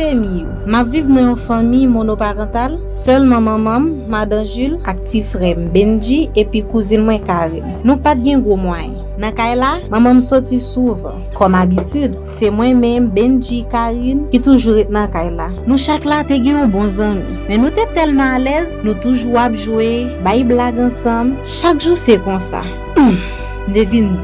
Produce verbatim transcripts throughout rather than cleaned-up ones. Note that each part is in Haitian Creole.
Se Miyou. M ap viv nan yon fanmi monoparantal, sèlman manman m, madan Jil, ak ti frè m, Bendji, epi kouzin mwen, Karine. Nou pa t gen gwo mwayen. Nan kay la, manman m soti souvan. Kòm abitid, se mwen menm, Bendji, Karine, ki toujou ret nan kay la. Nou chak la te gen yon bon zanmi, men nou te tèlman alèz, nou toujou ap jwe, bay blag ansanm. Chak jou se konsa. Humm, m te vin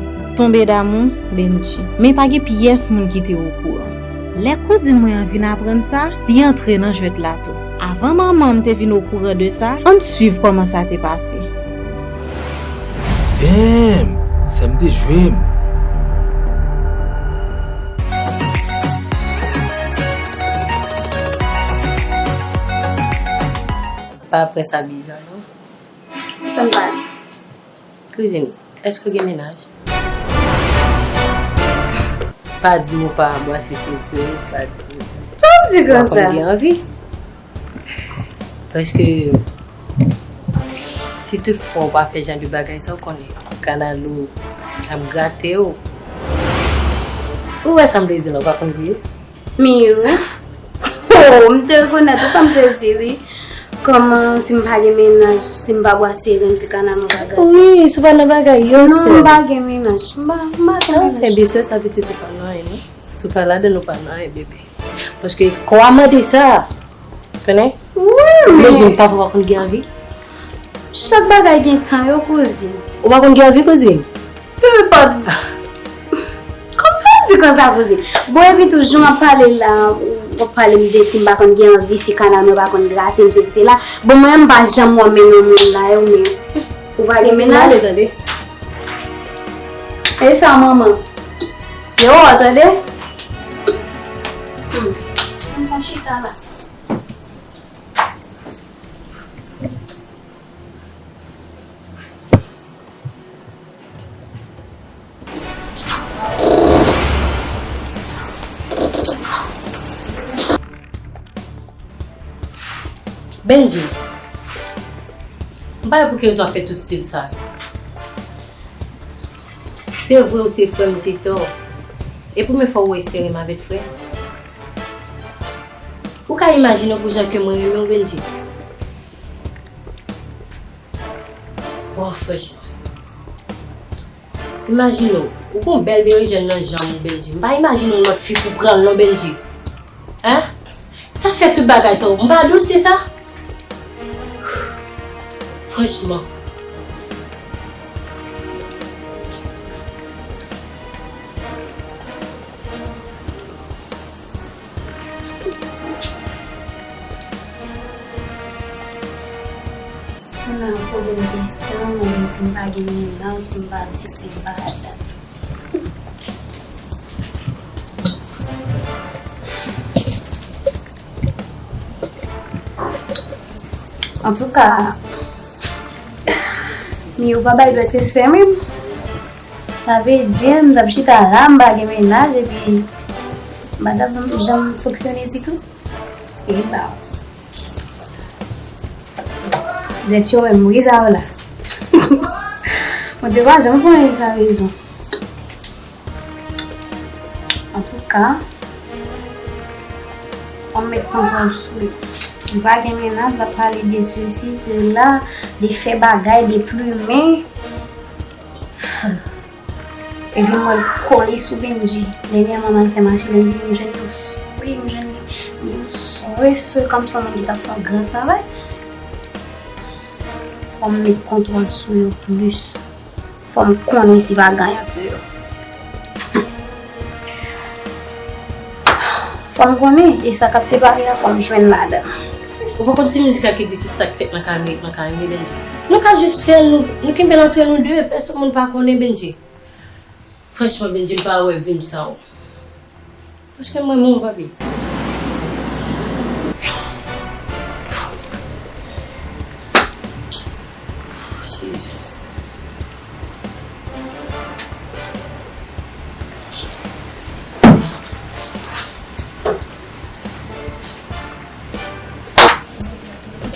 tonbe damou Bendji. Men pa gen pyès moun ki te okouran. Lè kouzin mwen an vin aprann sa, li antre nan jwèt la tou. Avan manman m te vin okouran de sa, ann swiv kòman sa te pase. Damn! Sè m te jwe m. Pa apre sa bizan non. Fè m pale. Kouzin, èske w gen mennaj? Pa di m ou pa bwase senti w, pa di m. Sa w di konsa? Ou pa konn gen anvi. Paske si tout fwa w pa fè jan de bagay sa, w konnen kanal ou ap grate w. Ou wè sa m vle di la, w pa konn vre? Miyou. Oh, m te rekonèt ou, fè m sezi wi. Kòman si m pa gen mennaj, si m pa bwase ren m, si kanal mwen pa grate? Wi, si w pa nan bagay yo, sè. Non, m pa gen mennaj. M pa, m pa gen mennaj. Ebyen sè, sa pitit ou pa nan anyen non. Si w pa ladann ou pa nan anyen, bebe. Paske kò a mande sa. Konnen? Wi, men. Ou vle di m pa fò pa konn gen anvi? Chak bagay gen tan yo, kouzin. Ou pa konn gen anvi, kouzin? Pe pa. Kòmsi w di konsa, kouzin? Bon, epi tou, jan w ap pale la, w ap pale m de si m pa konn gen anvi, si kanal mwen pa konn grate m, sesi sela. Bon, mwen menm, m pa janm wè men nan moun la, yo, men ou pa gen mennaj? Male, tande. E sa, manman? Yo, tande. Hmm. M pran chita la. Bendji, m pa wè pou ki rezon w ap fè tout stil sa yo. Se vre ou se frè m, se sè w. E premye fwa ou wè sè renmen avèk frè? Ou ka imajine w pou jan ke mwen renmen w, Bendji? Waw, franchman. Imajine w, ou gon bèl berejèn nan janm ou, Bendji. M pa imajine w lòt fi pou pran l non, Bendji. Hein? Sa fè tout bagay sa, ou m pa dous, se sa? Franchman. Moun nan ap poze m kesyon, mwen menm si m pa gen mennaj, si m pa di, si m pa dat. Antouka, Miyou pa bay dwèt respè menm. Sa vle di, m t ap chita la, m pa gen mennaj, epi m pa t ap janm fonksyone ditou. Epa. Dèt yo menm, wi, sa yo la. Bondye pa janm fè anyen san rezon. Antouka, fò m met kontwòl sou li. Li pa gen mennaj, l ap pale de sesi, sela, de fè bagay, de plimen. Epi m wè l kole sou Bendji. Dènyèman m al fè mache, m vini m jwenn yo swe, m jwenn yo swe, swe kòmsi yon moun ki t ap fè yon gran travay. Fò m met kontwòl sou yo plis. Fò m konnen si pa ganny antre yo. Fò m konnen, e sa k ap separe a, fò m jwenn ladan l. Ou pa konn ti mizik la ki di tout sa k fèt nan kay, nan kay, Bendji. Nou ka jis fè l, nou, nou kenbe l antre nou de, pèsonn moun pa konnen, Bendji. Franchman, Bendji, m pa wè vi m san ou. Paske mwen, mwen, papi. Jezi.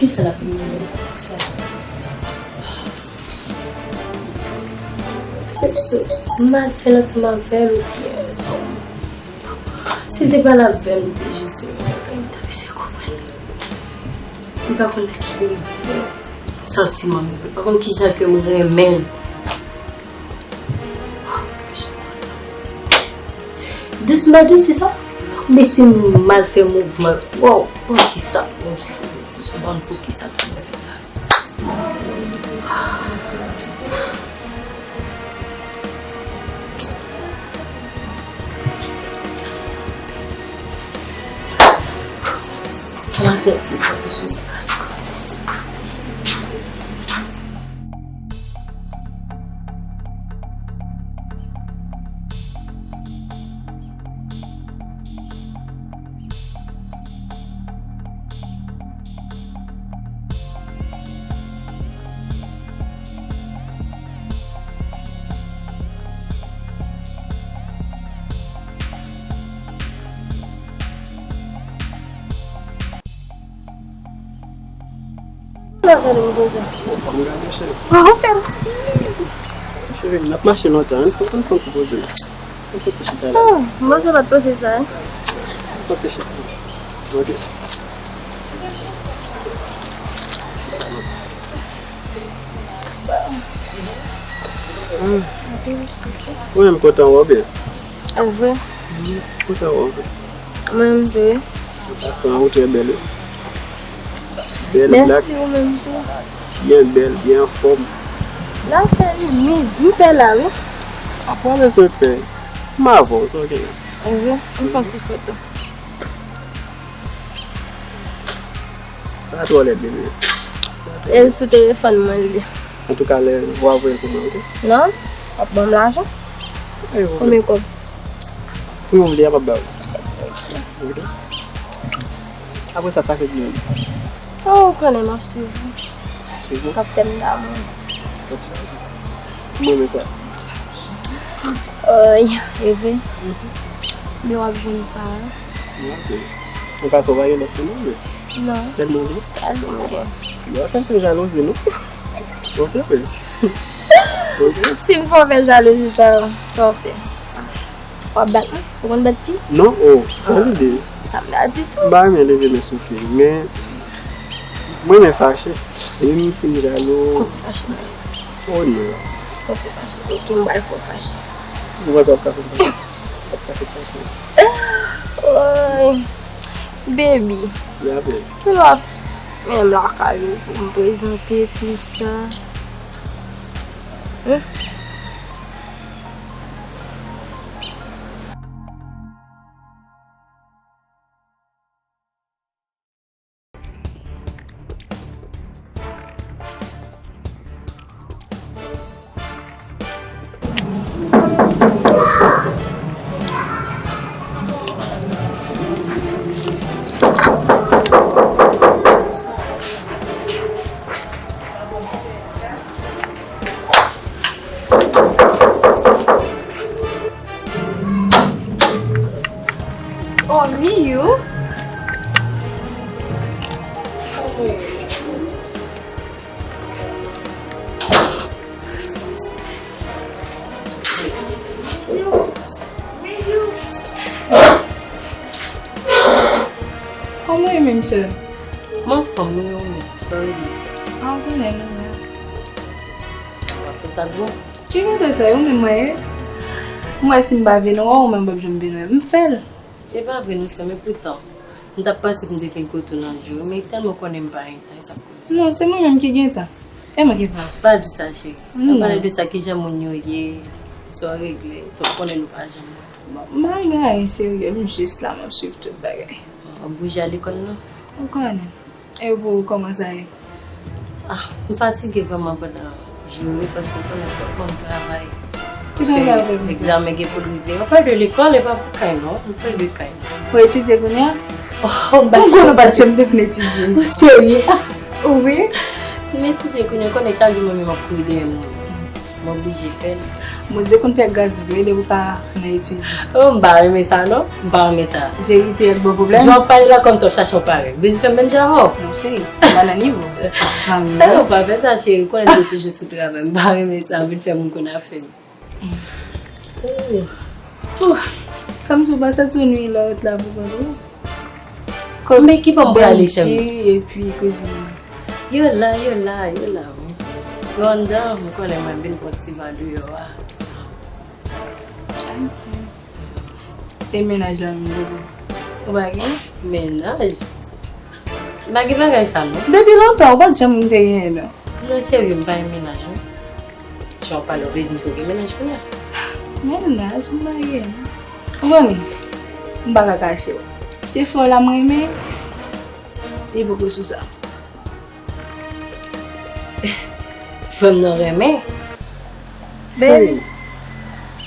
Poukisa l ap vin konsa? M al fè l ansanm avè l oubyen sa w? Si l te pale avè m, li te jis di m yon bagay, M pa konn ki nivo santiman m ye. M pa konn kijan ke m renmen l. Dousman, dousman, se sa? Oubyen si m mal fè mouvman? Waw, waw, kisa? Bon, si se konsa, bon, poukisa m fè sa? Ou fè m timid. Cheri, n ap mache lontan, ann fè, ann fè yon ti poze. Ann fè ti chita la. Oh, m panse w pa t poze sa. Ann fè ti chita. Ok. Ou menm kontan wè w byen? A vre? Kontan wè w byen. Mwen menm tou wi. Pasan ou trè bèl wi. Bèl blak. Mèsi, ou menm tou. Byen bèl, byen anfòm. La fè wi, m pè la wi. A pa bezwen pè. M avè w, sa w gen la. A vre? M fè yon ti foto. Sa twò lèd, bebe. E sou telefòn mwen li. Antouka, lè w ap voye l pou mwen, ok? Non, w ap ban m lajan. Konbyen kòb? Pou yon vle, a p ap ba w. Ok. Apre sa, sa fè di menm. Oh, ou konnen m ap swiv ou. Swiv ou? Kaptèn damou. Mwen renmen sa. Oy, e vre? Men w ap jwenn sa. Ok. Mwen pa sou vage lòt moun non. Non. Sèl mwen vre. Sèl mwen vre. Yo fè fè jalouzi non. Ok, frè. Ok. Si m fè w fè jalouzi sa, sa w fè? W ap bat mwen? Ou konn bat fi? Non, oh, pa lide. Sa m ta di tou. M pa renmen leve men sou fi, men mwen renmen fache. Depi m fin jalou. Fò w ti fache mwen. Oh non. Fò w ti fache. Ok, m pral fè w fache. Ou panse w ap ka fè m fache? W ap ka fè m fache. Oy. Baby. Ya, baby. Kilè w ap menm lakay ou pou m prezante tou sa? Hein? Oh, Miyu. Kòman w ye menm, sè? M anfòm, wi, ou menm? Sa w ye? A, ou konnen, nou la. W ap fè sa k bon. Ki kote sa, ou menm mwen ye? M wè si m pa vin wè w, ou menm w p ap janm vin wè m. M fè l. E pa vre non, sè m, epoutan, m t ap panse pou m te vin kote w nan jou, men tèlman w konnen m pa gen tan, e sa k koze. Non, se mwen menm ki gen tan. E mwen ki pa. Pa di sa, cheri. Non. Ann pale de sa, kijan moun yo ye, sa w regle, sa w konnen nou pa janm wè. Bon, m pa regle anyen serye, m jis la, m ap swiv tout bagay. W ap bouje al lekòl, non? Ou konnen. E pou ou, kòman sa ye? Ah, m fatige vrèman pandan jou yo, wi, paske w konnen fòk mwen travay. Ki travay w fè konsa? Egzamen gen pou l rive. Mwen pale de lekòl, e pa pou kay, non. Mwen pale de kay, non. Ou etidye kounye a? Oh, m pa. Ou konnen ou pa t janm te konn etidye. Ou serye? Wi. M etidye kounye a, ou konnen chak jou mwen menm m ap kouri dèyè moun. M oblije fè l. Bondye konn fè gras vre depi w pa nan etid. Oh, m pa renmen sa non, m pa renmen sa. Verite ak bon pwoblèm. Jan w ap pale la kòmsi w ap chache yon parèy. Bezwen fè m menm jan avè w. Non cheri, m pa nan nivo. Zanmi. Eh, ou pa fè sa cheri, ou konnen m te toujou sou travay. M pa renmen sa, vin fè moun konn afè m. Oh. Kòmsi w pa santi w nwi lè w ret la pou kont ou. Men ki bò m prale, sè m? Benji epi kouzin mwen. Yo la, yo la, yo la, wi. Yo anndan, m konnen mwen vin pran ti van deyò a, tou sa. Ok. E mennaj la menm, bebe? Ou pa gen? Mennaj? M pa gen bagay sa, non. Depi lontan, ou pa t janm te genyen, non. Non, serye, m pa gen mennaj, non. Jan w pale, w vle di m ke w gen mennaj kounye a? Mennaj, m pa gen. Ou konnen, m pa ka kache w. Se fè w la m renmen, li poko sou sa. Frè m nan renmen. Baby. Cheri,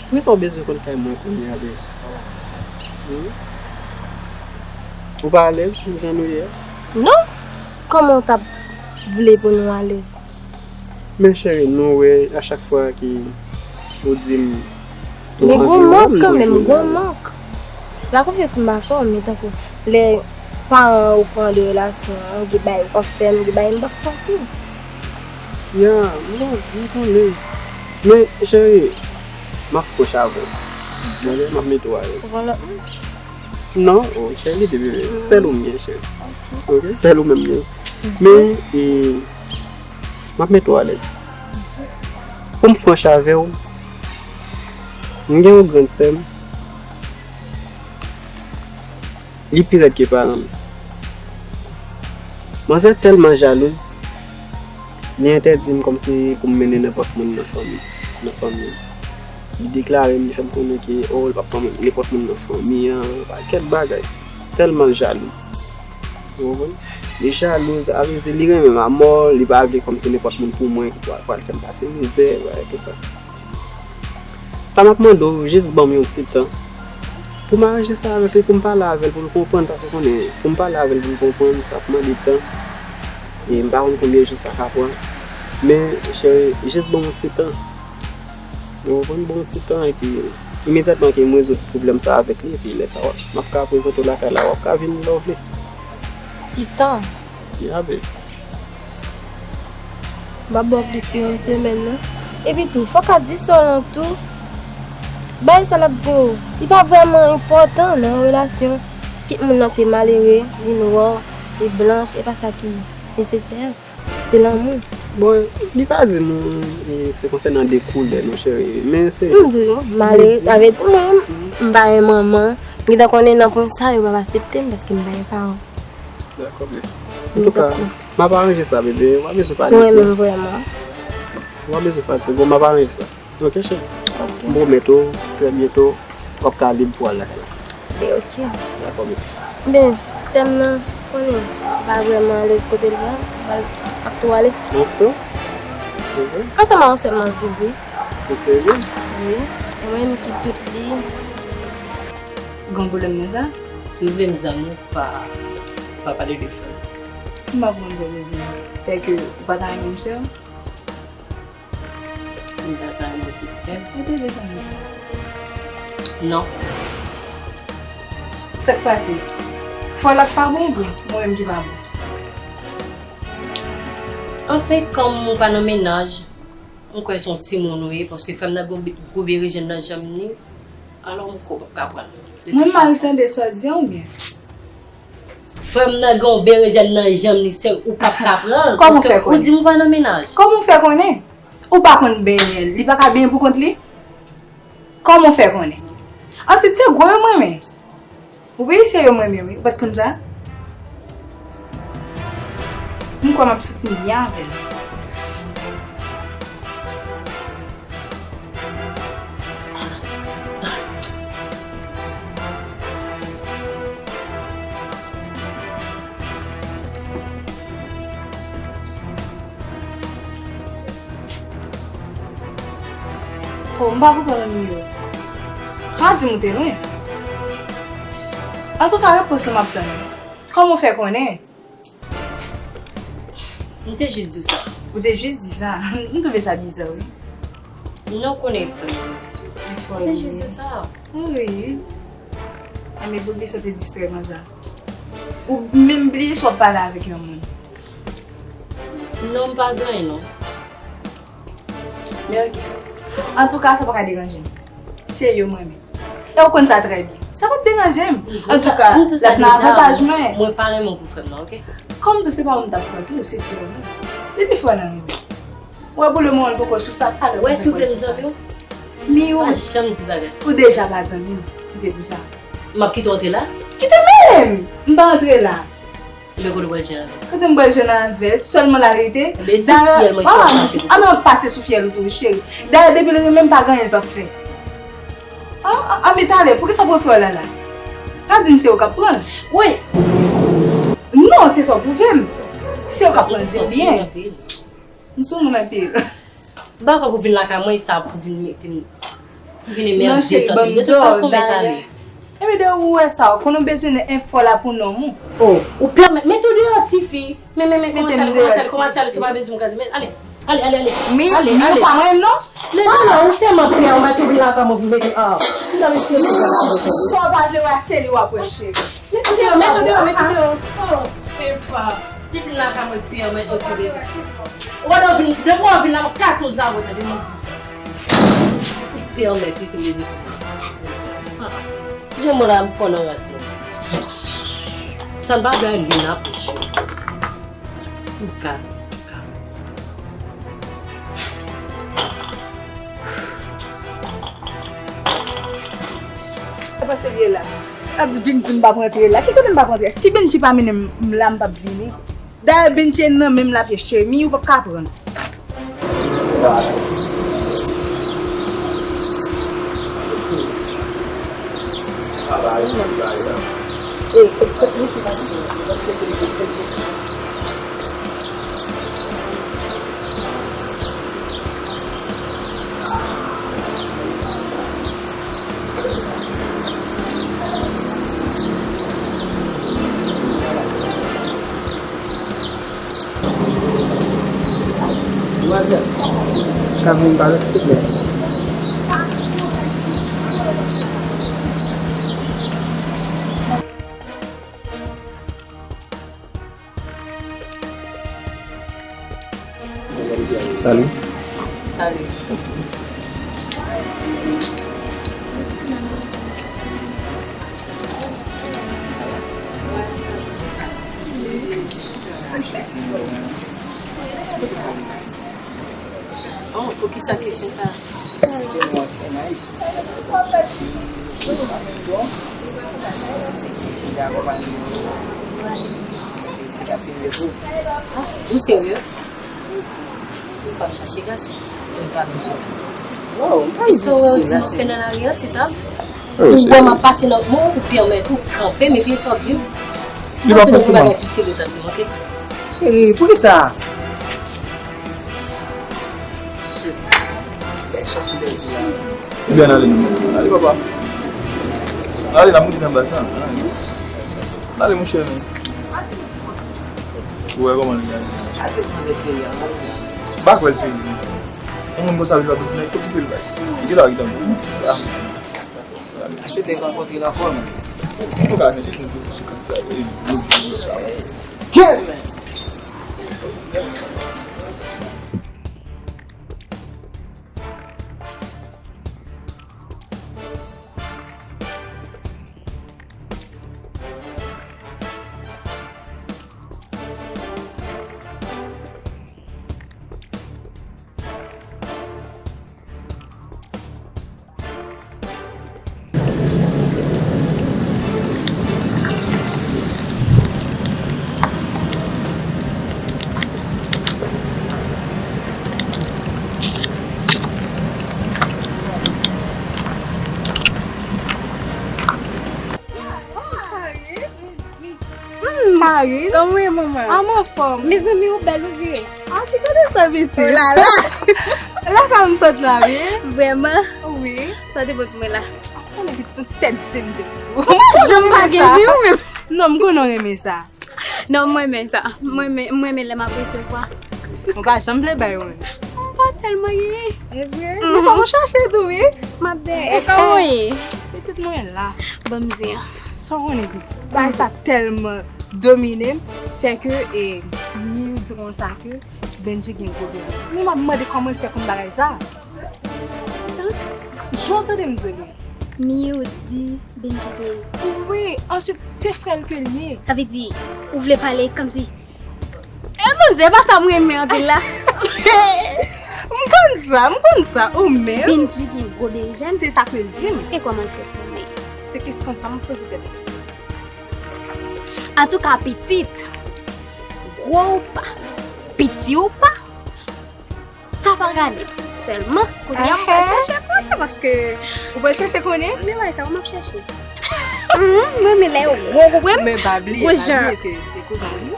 poukisa w bezwen konn kay mwen kounye a, baby? Hmm? Ou pa alèz jan nou ye a? Non. Kòman w t ap vle pou nou alèz? Men cheri, nou wè a chak fwa ki ou di m, men gon mank kanmenm, gon mank. La konfyans m pa fè w, men tankou lè paran ou pran de relasyon an, gen bagay w p ap fè m, gen bagay m p ap fè w tou. Ya, m konnen, m konnen. Men cheri, m ap franch avè w. Tande, m ap mete w alèz. Ou pran lòt moun? Non, oh, cheri, li te bebe. Sèl ou m gen, cheri. Ok? Sèl ou menm m gen. Men, e, m ap mete w alèz. Pou m franch avè w, m gen yon grann sè m. Li pi rèd ke paran m. Manzè tèlman jalouz, li entèdi m kòmsi pou m mennen nenpòt moun nan fanmi, nan fanmi l. Li deklare m, li fè m konnen ke, oh, li p ap pran nenpòt moun nan fanmi an, pakèt bagay. Tèlman l jalouz. Ou konprann? Li jalouz, sa vle di li renmen m amò, li pa vle kòmsi nenpòt moun pou mwen ki pral, pral fè m pase mizè, bagay konsa. Sa m ap mande w, jis ban m yon ti tan. Pou m aranje sa avèk li, pou m pale avè l, pou l konprann, paske w konnen, pou m pale avè l, pou l konprann, sa ap mande tan. E m pa konn konbyen jou sa ka pran. Men, cheri, jis ban m yon ti tan. Ou konprann, ban m yon ti tan, epi imedyatman ke m rezoud pwoblèm sa avèk li, epi lè sa w ap, m ap ka prezante w lakay la, w ap ka vin lè w vle. Ti tan? Ya, baby. M ap ba w plis ke yon semèn, non. Epi tou, fò w ka di sè w lan tou. Bagay sa l ap di w, li pa vrèman enpòtan nan yon relasyon. Kit moun nan te malere, li nwa, li blanch, e pa sa ki nesesè. Se lanmou. Bon, li pa di m, e, se konsènan de koulè, non, cheri. Men se... M di w, malere, sa vle di mwen, m pa gen manman. M gentan konnen nan pwen sa, yo p ap aksepte m paske m pa gen paran. Dakò, bebe. Antouka, m ap aranje sa, bebe. Ou pa bezwen pale. Si w renmen m vrèman. Ou pa bezwen pale. Bon, m ap aranje sa. Ok, cheri? Ok. M pwomèt ou, trè byento, w ap ka lib pou w al lakay la. Ben, ok. Dakò, bebe. Ben, sè m nan, konnen, pa vrèman alèz kote l ye a, l ap tou ale. Yon sè? Ok. Ansanm ak yon sè m ap viv, wi. Ou serye? Wi. E mwen menm ki tout li. Gen pwoblèm nan sa? Si w vle m zanmi w, pa, pa pale de frè m. M pa konprann sa w vle di. Sèke ou pa ta renmen m sè w? Si m ta ta renmen w sè m? Ou te vle zanmi? Non. Sa k pase? Fò l ap pa bon oubyen mwen menm ki pa bon? Anfen, kòm ou pa nan mennaj, m kwè se yon timoun ou ye, paske frè m nan gon be-, gwo berejèn nan janm ni. Alò, m kwè w p ap ka pran l. Mwen mal tande sa w di a oubyen? Frè m nan gen yon berejèn nan janm li, sè, ou p ap ka pran l, paske ou di m ou pa nan mennaj. Kòman w fè konnen? Ou pa konn benyen l, li pa ka benyen pou kont li? Kòman w fè konnen? Answit, se gwo yo m renmen. Wi, se yo m renmen, wi. Ou pa t konn sa? M kwè m ap santi m byen avè l. Oh, m pa konprann anyen yo. Pa di m ou te lwen. Antouka, repons lan m ap tann. Kòman w fè konnen? M te jis di w sa. Ou te jis di sa? M twouve sa biza, wi. Non, konnen frè m nan sou. M te jis di w sa. Wi. Anben, pou bliye sa w te distrè konsa. Ou menm bliye si w ap pale avèk yon moun. Non, m pa gen anyen, non. Men ok. Antouka, sa pa ka deranje m. Se yo m renmen. E ou konn sa trè byen. Sa p ap deranje m. Antouka, l ap nan avantaj mwen. Mwen pa renmen w pou frè m nan, oke? Kòm tou se pa mwen m t ap fè tou, se frè w nan. Depi frè w nan renmen w. Ou wè pou lemoman l poko sou sa, talè w konn fè kwè sou sa. Miou, pa janm di bagay sa. Ou deja pa zanmi m, si se pou sa. M ap kite w antre la? Kite m ale m! M pa antre la. Ebyen, kote w pral jwenn avè l? Kote m pral jwenn avè l? Sèlman l al rete. Ebyen, sou fyèl mwen, si w ap pase pou frè m. An, m ap pase sou fyèl ou tou, cheri. Dayè, depi l renmen m, pa gen anyen l p ap fè. An, an, an, men talè, poukisa w pran frè w la la? Pa di m se ou k ap pran l. Wi. Non, se sa w pwouve m. Se ou k ap pran l, di m byen. M sou moun anpil. M pa kwè pou vin lakay mwen, e sa pou vin mete m, pou vin emède sa tou. De tout fason, mèt ale. Ebyen, de ou wè sa, ou konn ou bezwen enfo la pou nonm ou. Oh, ou pèmèt, mete w deyò, tifi. Men, men, men, kòmanse ale, kòmanse ale, kòmanse ale, si w pa bezwen m kraze. Men, ale, ale, ale, ale. Ale, ale. Miou, pa mwen, non. Lè, lè, lè, ou tèlman pè, ou mèt ou vin lakay mwen, vin mete, ah. M ta mete sa w pa vle wè, se li w ap wè, cheri. Mete w deyò, mete w deyò, mete w deyò. Oh, epa. Li vin lakay mwen, pè, mwen, José, bebe. Ou pa dwe vin, depi w vin la, mwen kase w zawo, tande, mwen di w sa. Li pèmèt li, se mezi. Ah, jan mwen la, m pran nan ras mwen. Sa n pa bay li nan poch yo. M ka, m ka. Sa pase l ye la. L ap vin di m p ap rantre la. Ki kote m p ap rantre? Si Benji pa mennen m la, m p ap vini. Dayè, Benji nan menm lapye chemi, ou p ap ka pran. Demwazèl, ka vin pale, silvouplè? Salut. Salut. Oh, poukisa kesyon sa? Ah, ou serye? M p ap chache gason. M pa bezwen gason. E sa w wè w di m ap fè nan lari a, se sa? Ou wè m ap pase nan, mwen ou pèmèt ou kanpe, men byen sa w ap di m. Li pa fòseman. Mwen se yon bagay pi serye w t ap di m, oke? Cheri, poukisa? Shit. Bèl chans ou bèl di la. Ebyen, ann ale, non. Ann ale, papa. Ann ale, n ap moute nan bal sa. Ann ale. Ann ale, monchè, non. Ou wè kòman l ye. Gade manzè serye a, sa l fè. M pa kwè l serye. Yon moun konsa, li pa bezwen okipe l, bay. Li la, li tankou. Achte te rankontre l ankò, non. Ou ka jwenn jis nou sou kont sa. Hmm, Marie. Kòman w ye, manman? Ah, m anfòm. Mezanmi, ou bèl, ou vire. Ah, ki kote sa, pitit? Oh la la. Lakay ou m sot la, wi. Vrèman? Wi. Sa w te pote mwen la? Konnen pitit, yon ti tèt di m te pou ou. Ou pa janm pa gen di ou menm. Non, m konnen w renmen sa. Non, mwen renmen sa. Mwen renmen, mwen renmen lè m ap resevwa. Ou pa janm vle bay mwen. Ou pa tèlman ye. E vre? Mhm. Ou fè m chache tou, wi. M ap dèyè. E kòman w ye? Pitit mwen la. Bon, m di. Sa w konnen, pitit. Bagay sa tèlman domine m, se ke, e, Miou di konsa ke Benji gen gwo bebe. Men m ap mande kòman l fè konn bagay sa. Sa? Jan w tande m di w li. Miu di Benji peye. Wi, answit, se frè l ke l ye. Sa vle di, ou vle pale kòmsi. E Bondye, e pa sa m renmen anpil la. M konn sa, m konn sa, ou menm. Benji gen gwo berejèn. Se sa ke l di m. E kòman l fè konnen? Se kesyon sa m poze tèt mwen. Antouka, pitit, gwo ou pa, piti ou pa, sa pa gade. Sèlman, kounye a m pral chèche konnen, paske ou pral chèche konnen? Men bagay sa yo m ap chèche. Mwen renmen lè yo gwo, ou konprann? Men pa bliye, gwo pa jan. Bliye ke se kouzen w li ye.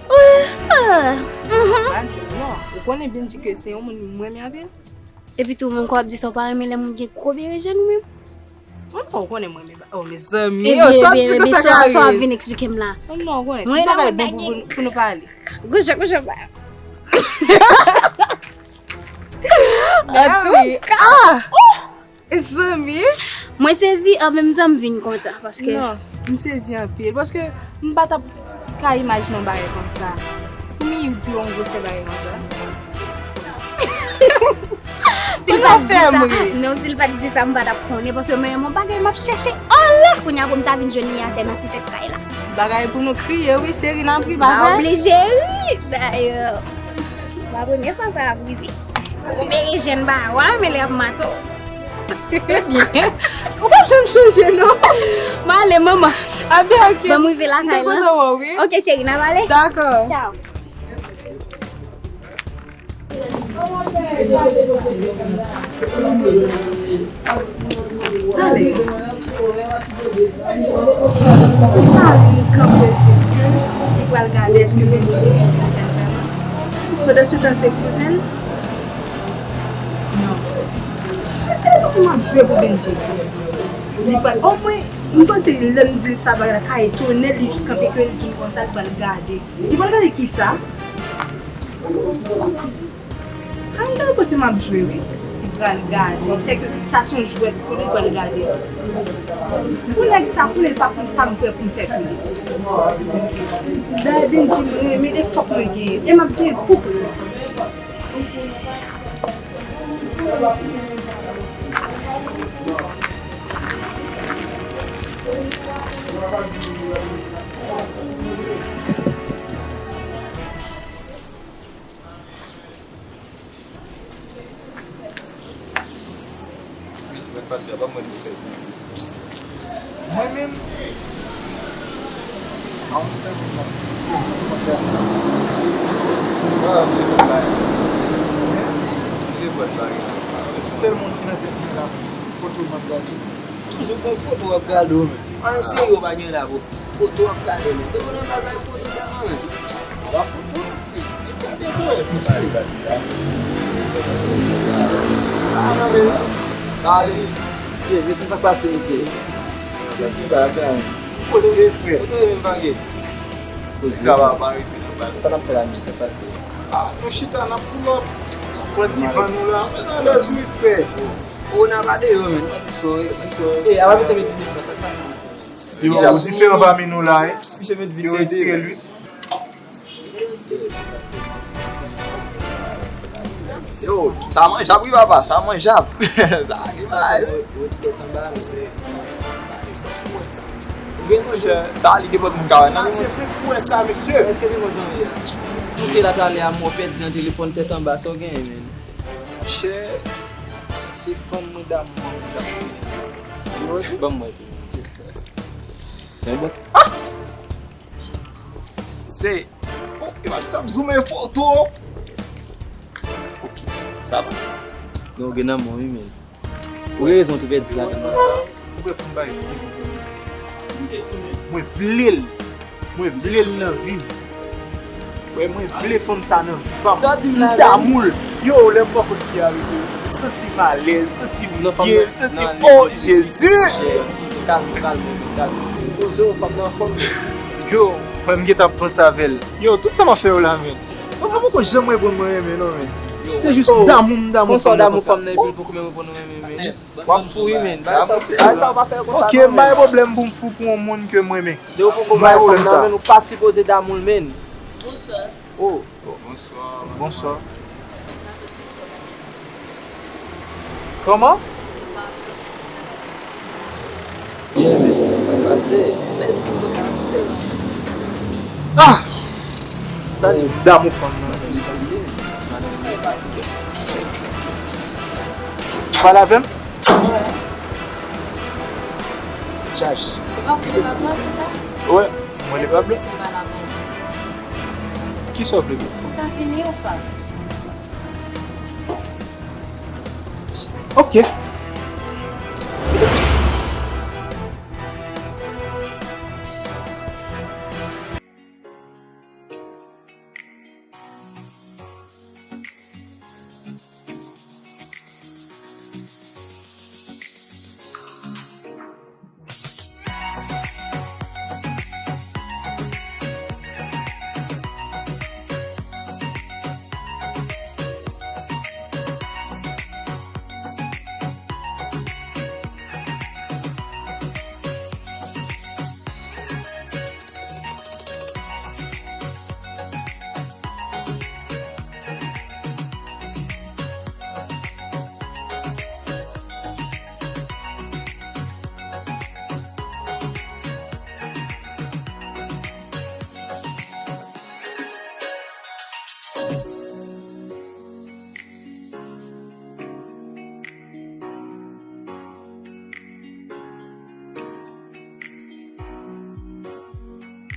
Wi, ah, mhm. Pa di non. Ou konnen Benji ke se yon moun mwen renmen anpil? Epi tou, menm kò w ap di sa, ou pa renmen lè moun gen gwo berejèn ou menm? Mwen pa konnen mwen, men, oh, mezanmi, yo, sa w ap di konsa ka rive? Sa w ap vin eksplike m la? Non, non, konnen, tout bagay bon pou, pou nou pale. Gouja, gouja, ba. Antouka, mezanmi. Mwen sezi, an menm tan m vin kontan, paske. Non, m sezi anpil, paske m pa t ap ka imajine yon bagay konsa. Pou Miu di yon gwosè bagay konsa. Si l pa t di sa, non, si l pa t di sa, m pa t ap konnen, paske mwen, yon bagay m ap chèche anlè, kounye a pou m ta vin jwenn li atè nan ti tèt kay la. Bagay pou nou kriye, wi, se ri n ap ri, pa vre? Pa oblije ri, dayè. Pa premye fwa sa ap rive. Ou veye jèn ba wa, men lè ap mato. Se byen. Ou p ap janm chanje, non. M ale, manman. A byen, ok. Ban m rive lakay la. M te kontan wè w, wi. Ok, cheri, n ap ale? Dakò. Tchaw. Talè. Ou pa ri, nou kanpe di m ke li pral gade èske Benji gen jèn vrèman. Pandansetan, se kouzen l? Non. Si m ap jwe pou Benji. Li pral, omwen, m panse lè m di l sa, bagay la ka etone li jis kanpe ke l di m konsa, li pral gade. Li pral gade kisa? Kay m ta panse m ap jwe, wi. Li pral gade. Sèke sa se yon jwèt pou li, li pral gade. Pou nèg sa, pou li, li pa konn sa m prè pou m fè pou li. Dayè, Benji, m renmen, e fòk mwen genyen. E m ap genyen pou pou li. Wi, semèn pase a, pa mwen ki fè. Mwen menm, a yon sèl moun m ap panse, mwen konn fè. Pa vle fè sa. Hein? Vle vòt bagay. Epi sèl moun ki nan tèt mwen la, foto m ap gade. Toujou gon foto w ap gade w menm. Anyen serye w pa gen la, bro. Foto w ap gade menm. Depi w nan baz ak foto sèlman menm. Ala foto. Gade pou wè, mesye. Ah, non, men. Mesye, mesye, sa k pase, mesye? Mesye, sa k pase? Poze, frè. Foto yo menm pa gen. Poze. Sa n ap fè la, mesye, sa k pase? Ah, nou chita, n ap pull up. Pran ti van nou la. Alèz wi, frè. Ou nan pa deyò, men. E, a pa bezwen met vide nan sa k pase, mesye. Yo, ou diferan pami nou la, wi. Yo retire l, wi. Yo, sa manjab, wi, papa, sa manjab. Sa ki bay. Ou gen manje, sa li gen pòt moun ka wè nan. Sa se plen kou wè sa, mesye. Èske se bon jan ye a? Koute la talè a, mwen pèdi nan telefòn tèt anba, sa w genyen, men? Monchè, se fanm mwen damou an mwen t ap tire. Ban m wè. Se yon bon ti. Ah! Se. Oh, e pa di sa m zoumen foto. Ok, sa va. Non, ou gen nan men w, wi, men. Ou gen rezon tou pèdi ladan nan sa. Ou prè pou m bay? Mwen vle l. Mwen vle l nan vi m. Wè, mwen vle fanm sa nan vi pa m. M damou l. Yo, lè m bò kot fi a, mesye, m santi m alèz, m santi m byen, m santi m, oh, Jezi! Kalme, kalme, kalme. Poze w, fanm nan anfòm. Yo, mwen m gentan ap panse avè l. Yo, tout sa m ap fè yo la, men. Mwen pa poko janm reponn mwen renmen, non, men. Se jis damou m damou fanm nan konsa. Konsa w damou fanm nan epi l poko menm reponn ou renmen, men. W ap fou wi, men. Bagay sa, bagay sa w pa fè yo konsa non, men. Ok, m pa gen pwoblèm pou m fou pou yon moun ke m renmen. Depi w poko bay fanm nan, men, ou pa sipoze damou l, men. Bonswa. Oh. Bonswa. Bonswa. Kòman? Byen, men, mwen pase. Mèsi pou sa. Ah! Sa li damou fanm nan, wi, sa li ye. Pale avè m. Chaj. Se pa ou ki le pap la, se sa? Wè, mwen le pap la. Kisa w vle di? Ou ka fini ou pa? Ok.